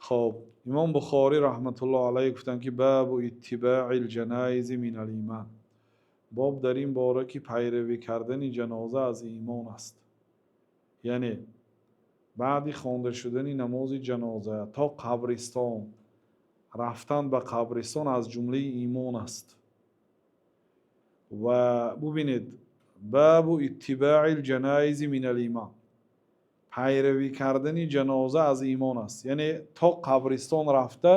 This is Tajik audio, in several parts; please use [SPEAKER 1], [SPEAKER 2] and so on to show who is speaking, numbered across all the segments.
[SPEAKER 1] Хоб, Имом Бухорӣ раҳматуллоҳ алайҳ гуфтанд, ки باب اتباع الجنائز من الإيمان, боб дар ин бора, ки пайравӣ кардани ҷаноза аз имон аст. Яъне баъди хонда шудани намози ҷаноза то қабристон рафтан, ба қабристон, аз ҷумлаи имон аст. Ва бубинед, باب اتباع الجنائز من الإيمان, пайравӣ кардани ҷаноза аз имон аст, яъне то қабристон рафта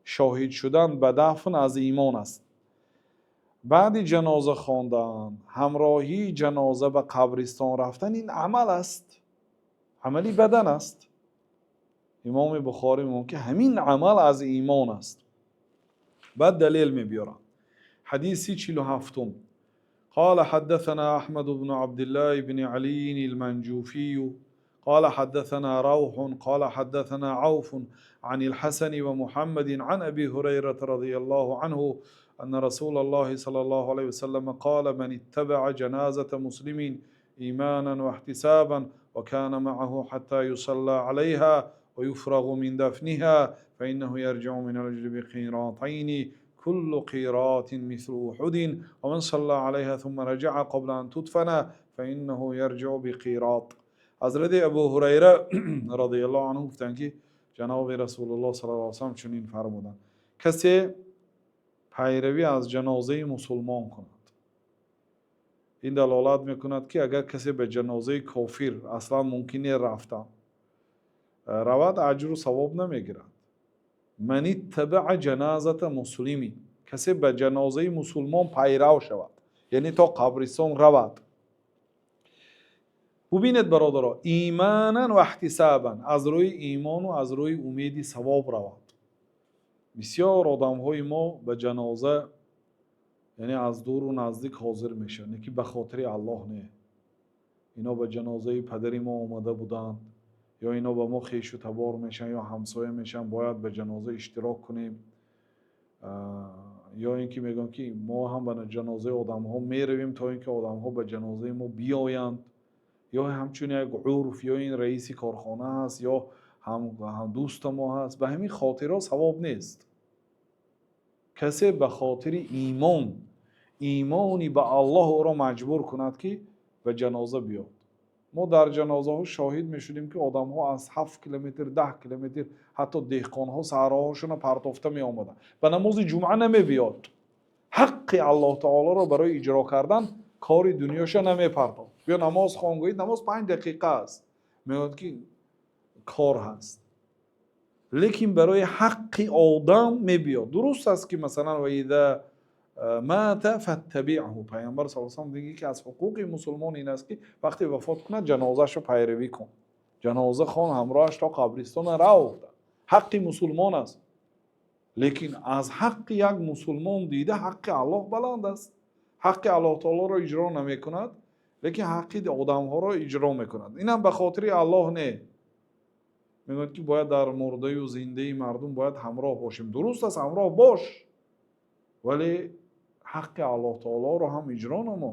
[SPEAKER 1] шоҳид шудан ба дафн аз имон аст. Баъди ҷаноза хондан, ҳамроҳии ҷаноза ба қабристон рафтан, ин амал аст, амали бадан аст. Имоми Бухорӣ мегӯяд, ки ҳамин амал аз имон аст. Баъд далел мебиёрад. Ҳадиси 47-ум: قال حدثنا أحمد بن عبد الله بن علي المنجوفي قال حدثنا روح قال حدثنا عوف عن الحسن ومحمد عن أبي هريرة رضي الله عنه أن رسول الله صلى الله عليه وسلم قال: من اتبع جنازة مسلم إيمانا واحتسابا وكان معه حتى يصلى عليها ويفرغ من دفنها فإنه يرجع من الأجر بقيراطين، كل قيراط مثل أحد، ومن صلى عليها ثم رجع قبل أن تدفن فإنه يرجع بقيراط. Ҳазрати Абу Ҳурайра радиаллоҳу анҳу гуфтанд, ки ҷаноби Расулуллоҳ саллаллоҳу алайҳи васаллам чунин фармуданд: касе пайравӣ аз ҷанозаи мусулмон кунад. Ин далолат мекунад, ки агар касе ба ҷанозаи кофир, аслан мумкин не рафтан, равад, аҷру савоб намегирад. من اتبع جنازة مسلم, касе ба ҷанозаи мусулмон пайрав шавад, яъне то қабристон равад. Бубинед, бародаро, إيمانا واحتسابا, аз рӯи имону аз рӯи умеди савоб равад. Бисёр одамҳои мо ба ҷаноза, яъне аз дуру наздик ҳозир мешаванд, не ки ба хотири Аллоҳ. Не, ино ба ҷанозаи падари мо омада буданд, ё ино ба мо хешу табор мешаванд, ё ҳамсоя мешаванд, бояд ба ҷаноза иштирок кунем, ё ин ки мегӯям, ки мо ҳам ба ҷанозаи одамҳо меравем, то ин ки одамҳо ба ҷанозаи мо биёянд, ё ҳамчун як урф, ё ин раиси корхона ҳаст, ё дӯста мо ҳаст. Ба ҳамин хотирҳо савоб нест. Касе ба хотири имон, имони ба Аллоҳ ӯро маҷбур кунад, ки ба ҷаноза биёд. Мо дар ҷанозаҳо шоҳид мешудем, ки одамҳо аз 7 километр, 10 километр, ҳатто деҳқонҳо саҳроҳошонро партофта меомаданд, ба намози ҷумъа намебиёд, ҳаққи Аллоҳ таолоро барои иҷро кардан кори дунёша намепартофт. Биё намоз хон, гӯед, намоз 5 дақиқа аст, мегӯяд, ки кор ҳаст, лекин барои ҳаққи одам мебиёд. Дуруст аст, ки масалан وإذا مات فاتبعه, Пайғамбар с салам диги, ки аз ҳуқуқи мусулмон ин аст, ки вақте вафот кунад, ҷанозаашро пайравӣ кун, ҷаноза хон, ҳамроҳаш то қабристона рав, ҳаққи мусулмон аст. Лекин аз ҳаққи як мусулмон дида ҳаққи Аллоҳ баланд аст. Ҳаққи Аллоҳ таолоро иҷро намекунад, лекин ҳаққи одамҳоро иҷро мекунад. Инам ба хотири Аллоҳ не, мегӯяд, ки бояд дар мурдаю зиндаи мардум бояд ҳамроҳ бошем. Дуруст аст, ҳамроҳ бош, вале ҳаққи Аллоҳ таолоро ҳам иҷро намо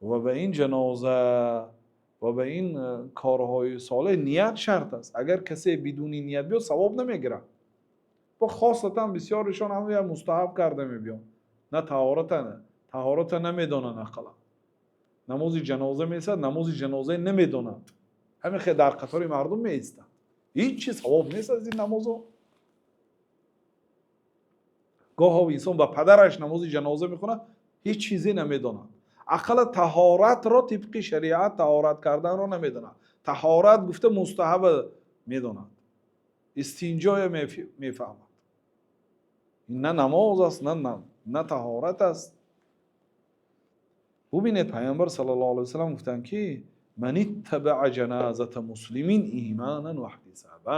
[SPEAKER 1] ва ба ин ҷаноза ва ба ин корҳои солеҳ ният шарт аст. Агар касе бидуни ният биёд, савоб намегирад. Бо хосатан бисёришон ҳам як мустаҳаб карда мебиён, на таҳората намедонанд, ақаллан намози ҷаноза месад, намози ҷаноза намедонанд, ҳамин хел дар қатори мардум меистанд. Ҳеҷ чиз савоб нест аз ин намозо. Гоҳо инсон ба падараш намози ҷаноза мехонад, ҳеҷ чизе намедонад, ақалла таҳоратро, тибқи шариат таҳорат карданро намедонад. Таҳорат гуфта мустаҳаба медонад, истинҷоя мефаҳмад. Ин на намоз аст, на таҳорат аст. Бубинед, Пайғамбар саллаллоҳу алайҳи васаллам гуфтанд, ки من اتبع جنازة مسلم إيمانا واحتسابا,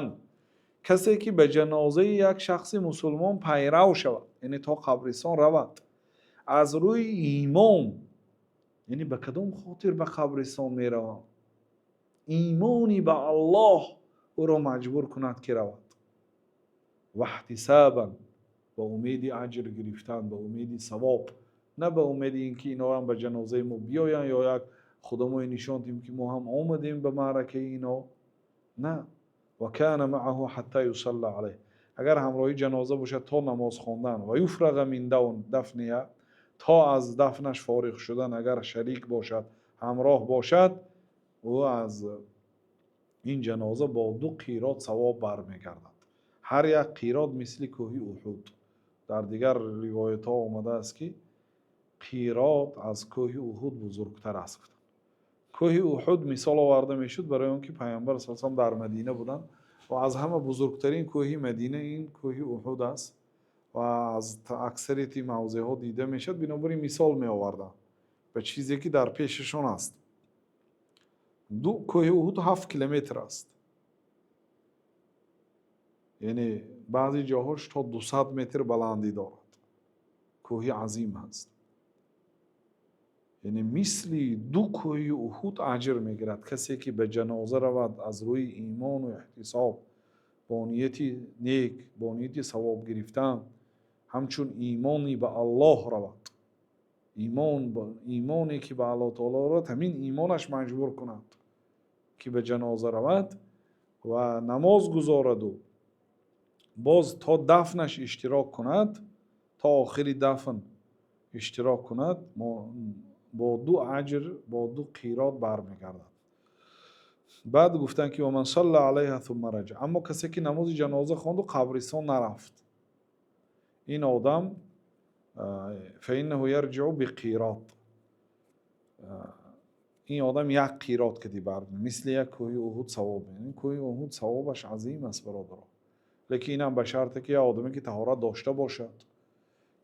[SPEAKER 1] касе ки ба ҷанозаи як шахси мусулмон пайрав шавад, яъне то қабристон равад, аз рӯи имон, яъне ба кадом хотир ба қабристон меравам, имони ба Аллоҳ ӯро маҷбур кунад, ки равад, واحتسابا, ба умеди аҷр гирифтан, ба умеди савоб, на ба умеди ин ки иноам ба ҷанозаи мо биёянд ё як худамои нишон диҳем, ки мо ҳам омадем ба маъракаи ино, на. وكان معه حتى يصلى عليه, агар ҳамроҳи ҷаноза бошад то намоз хондан, ويفرغ من دفنها, то аз дафнаш фориғ шудан агар шарик бошад, ҳамроҳ бошад, ӯ аз ин ҷаноза бо 2 қирот савоб бармегардад, ҳар як қирот мисли кӯҳи Уҳуд. Дар дигар ривоятҳо омадааст, ки қирот аз кӯҳи Уҳуд бузургтар аст. Кӯҳи Уҳуд мисол оварда мешуд барои он ки Пайғамбар с дар Мадина буданд ва аз ҳама бузургтарин кӯҳи Мадина ин кӯҳи Уҳуд аст ва аз аксарияти мавзеъҳо дида мешавад. Бинобар ин мисол меоварданд ба чизе, ки дар пешашон аст. Ду кӯҳи Уҳуд 7 километр аст, яъне баъзе ҷоҳош то 200 метр баландӣ дорад. Кӯҳи азим аст. Яъне мисли ду кӯҳи Уҳуд аҷр мегирад касе, ки ба ҷаноза равад, аз рӯи имону эҳтисоб, бо нияти нек, бо нияти савоб гирифтан, ҳамчун имони ба Аллоҳ равад. Имон, имоне ки ба Аллоҳ таоло равад, ҳамин имонаш маҷбур кунад, ки ба ҷаноза равад ва намоз гузораду боз то дафнаш иштирок кунад, то охири дафн иштирок кунад, бо ду аҷр, бо ду қирот бармегардад. Баъд гуфтанд, ки ومن صلى عليها ثم رجع. Аммо касе, ки намози ҷаноза хонду қабристон нарафт, ин одам فإنه يرجع بقيراط, ин одам як қирот кади бар, мисли як кӯҳи Уҳуд савоб. Кӯҳи Уҳуд савобаш азим аст, бародаро, лекин инам ба шарте, ки як одаме, ки таҳорат дошта бошад,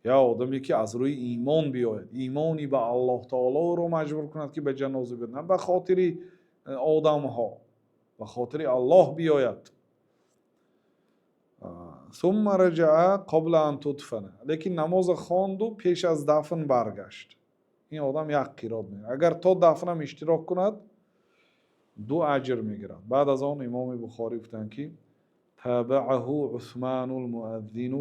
[SPEAKER 1] як одаме, ки аз рӯи имон биёяд, имони ба Аллоҳ таоло ӯро маҷбур кунад, ки ба ҷаноза биёяд, на ба хотири одамҳо, ба хотири Аллоҳ биёяд. ثم رجع قبل أن تدفن, лекин намоза хонду пеш аз дафн баргашт, ин одам як қирот мегирад. Агар то дафнам иштирок кунад, ду аҷр мегирад. Баъд аз он Имоми Бухорӣ гуфтанд, ки تابعه عثمان المؤذن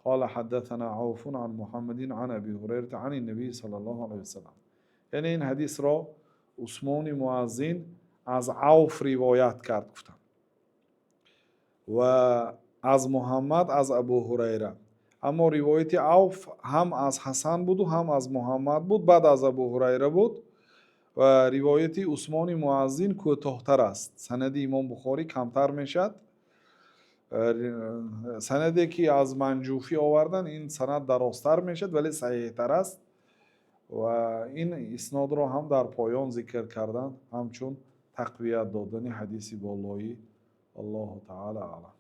[SPEAKER 1] قال حدثنا عوف عن محمد عن أبي هريرة عن النبي صلى الله عليه وسلم. Яъне ин ҳадисро Усмони муаззин аз Авф ривоят кард, гуфтанд, ва аз Муҳаммад, аз Абу Ҳурайра. Аммо ривояти Авф ҳам аз Ҳасан буду, ҳам аз Муҳаммад буд, баъд аз Абу Ҳурайра буд ва ривояти Усмони муаззин кӯтоҳтар аст. Санади Имом Бухорӣ камтар мешавад. Санаде, ки аз Манҷуфӣ овардан, ин санад дарозтар мешавад, вале саҳеҳтар аст ва ин иснодро ҳам дар поён зикр карданд, ҳамчун тақвият додани ҳадиси болоӣ. Аллоҳу таала аълам.